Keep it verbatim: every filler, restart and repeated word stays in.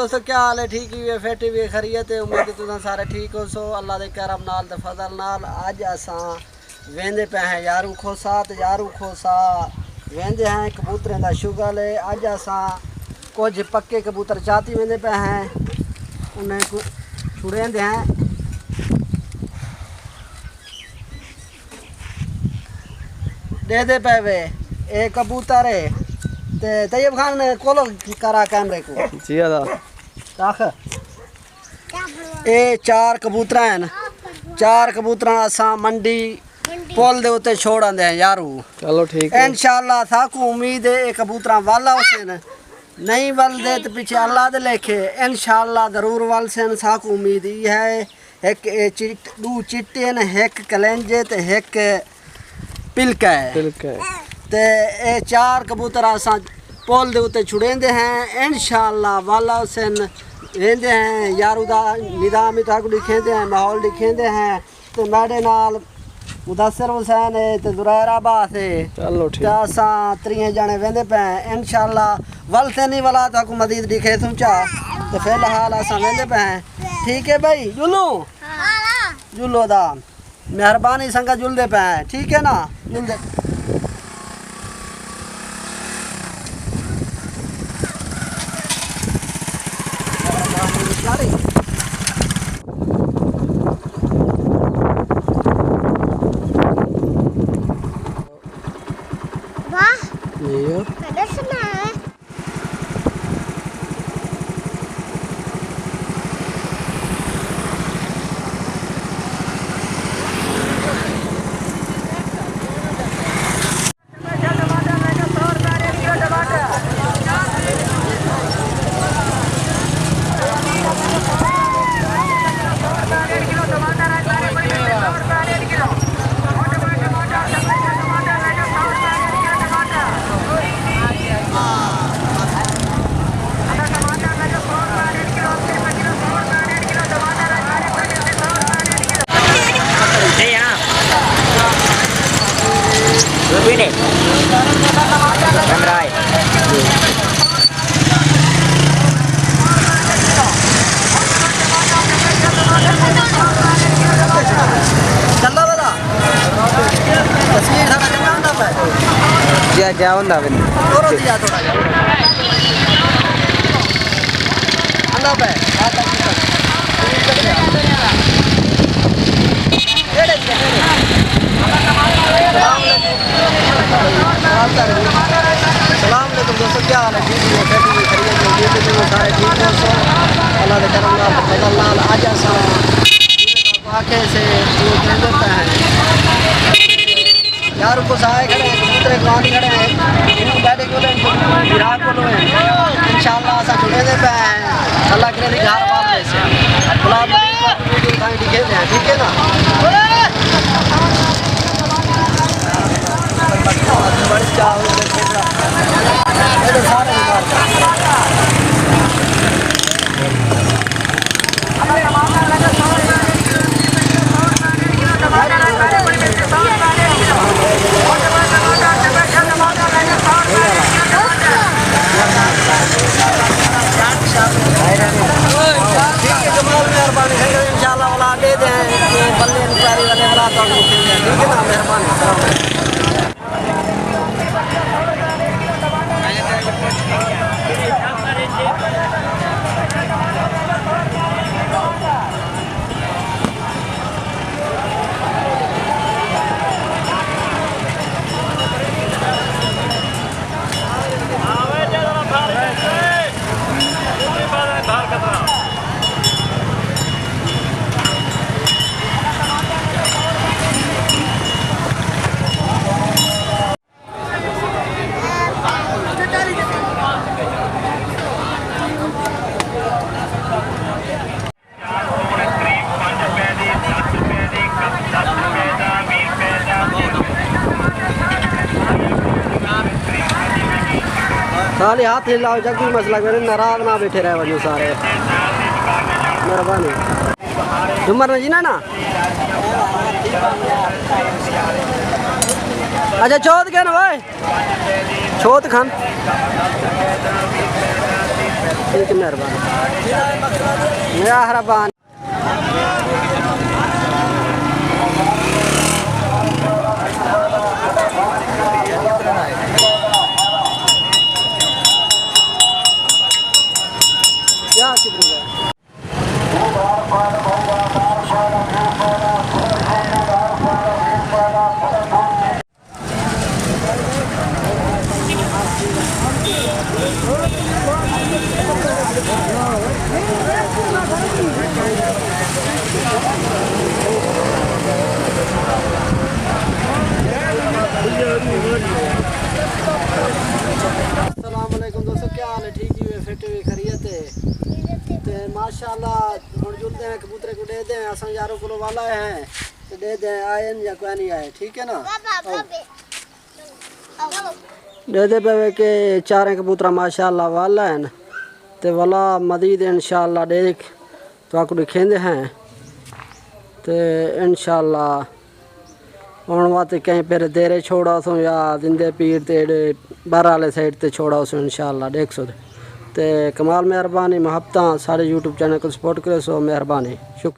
دوستو، کیا حال ہے؟ ٹھیک ہی ہے، فٹ ہی ہے، خیریت ہے؟ امید ہے تساں سارے ٹھیک ہوسو۔ اللہ دے کرم نال تے فضل نال اڄ اساں ویندے پئے ہیں یارو کھوسا۔ تے یارو کھوسا ویندے ہیں، کبوتریں دا شغل ہے۔ اڄ اساں کجھ پکے کبوتر چاتی ویندے پئے ہیں، انہیں کوں چھڑیندے ہیں۔ ݙیہدے پئے وے، اے کبوتر ہے۔ تے طیب خان کولو کرا کیمرے کوں۔ جی ادا۔ ݙکھ۔ اے چار کبوتراں ہن۔ چار کبوتراں اساں منڈی پل دے اتے چھوڑ آندے ہیں یارو۔ چلو ٹھیک ہے۔ انشاءاللہ ساکوں امید ہے اے کبوتراں ول ہوسن۔ نہیں ولدے تے پچھے اللہ دے لیکھے۔ انشاءاللہ ضرور ولسن، ساکوں امید ای ہے۔ ہک اے چٹ-، ݙو چٹے ہن، ہک کلینجے تے ہک پلکا ہے۔ پلکا ہے۔ تے اے چار کبوتر اساں پل دے اتے چھڑیندے ہیں، انشاءاللہ ول ہوسن۔ ویندے ہیں، یارو دا نظام ہی تہاکوں ݙکھیندے ہیں، ماحول ݙکھیندے ہیں۔ تے میݙے نال مدثر حسین ہے تے زرائر عباس ہے۔ چلو ٹھیک۔ تے اساں تریہے ڄݨے ویندے پئے ہیں۔ انشاءاللہ ول تے نہیں ولا تہاکوں مزید ݙکھیسوں چا۔ تے فی الحال اساں ویندے پئے ہیں۔ ٹھیک ہے بھائی، ڄلوں؟ ڄلو دا۔ مہربانی سنگت، ڄلدے پئے ہیں، ٹھیک ہے نا؟ ڄلدے۔ واہ۔ جی۔ کݙے سݨا ہے؟ چنگا والا۔ تصویر سارا چنگا آندا پئے۔ جی، جی، آندا پئے۔ تھوڑا جی۔ جیا تھوڑا جیا۔ آندا پئے۔ السلام علیکم۔ السلام علیکم دوستو، کیا حال ہے؟ ٹھیک ہو؟ خیریت ہے؟ خیریت ہے؟ سارے ٹھیک ہو سو؟ اللہ دے کرم نال، فضل نال اڄ اساں واقعے سے دور دور ہے۔ یار کو سائے کھڑے ہیں، کبوتر ایک وہاں کھڑے ہیں، بیٹھے کو لیں، گراہک کو لیں۔ انشاءاللہ اساں جڑے دے پہ ہیں۔ اللہ کرے دی گھر بار ویسے۔ گلاب جامن کو ویڈیو تھائی دکھے دے، ٹھیک ہے نا؟ بڑی چاہ ہوئی ہے، یہ تو سارے بیمار۔ ٹھیک ہے، جمال مہربانی ہے، انشاءاللہ اولاد ݙے دے ہیں، یہ بلے انکوائری والے اولاد تو ٹھیک ہے نا، مہربانی، السلام علیکم۔ سالی ہاتھ ہلاؤ، جگ بھی مسئلہ کرے، ناراض نہ بیٹھے رہ ونجو سارے۔ مہربانی۔ جمر نے جینا نا؟ اچھا، چوتھ کیا نا بھائی؟ چوتھ کھان۔ مہربانی۔ مہربانی۔ السلام علیکم دوستو، کیا حال ہے؟ ٹھیک ہی ہوئے، فٹ ہوئے، خیریت ہے؟ تے ماشاءاللہ، ہݨ جلدے ہیں، کبوترے کوں ݙیہدے ہیں، اساں یاروں کولوں ول آئے ہیں، تے ݙیہدے ہیں آئے ہیں یا کوئی نہیں آئے، ٹھیک ہے نا؟ ݙیہدے پئے وے کہ چاریں کبوتر ماشاءاللہ ول آئے ہیں، تے ولا مزید انشاءاللہ ݙیکھ تہاکوں ݙکھیندے ہیں۔ تے انشاءاللہ ہݨ وت کہیں پھر دیرے چھوڑا سوں یا زندے پیر تے ایݙے بر والے سائیڈ تے چھوڑا سوں، انشاءاللہ ݙیکھسو۔ تے کمال مہربانی، محبتاں، ساݙے یوٹیوب چینل کوں سپورٹ کریسو، مہربانی، شکریہ۔